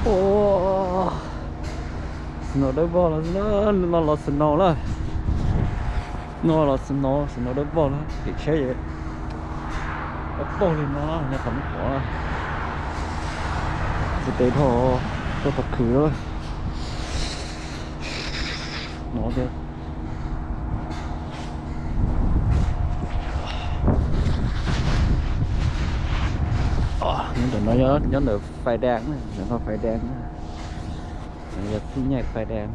Ua, snow dawb vog los xwb na, no los snow lawm. No los snow, snow dawb vog lawm, tim tsheb dawb paug li no, nyob qhov no pom txiv tes dhau, tuaj tau khwv lawm. No thiab. Nyob ntawm no, nyob ntawm Fais Dees, ntawm no Fais Dees, yog xib nyaij Fais Dees.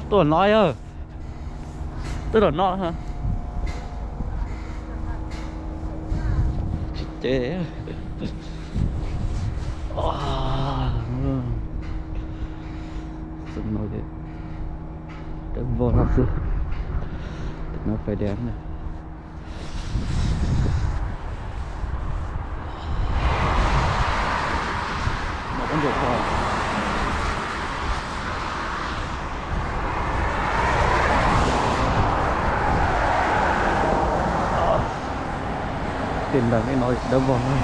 Tuaj no yog, tuaj no, tsis ces. Xwb no ces dawb vog no xwb. Tim no Fais Dees na. Tim ntawm no dawb vog na.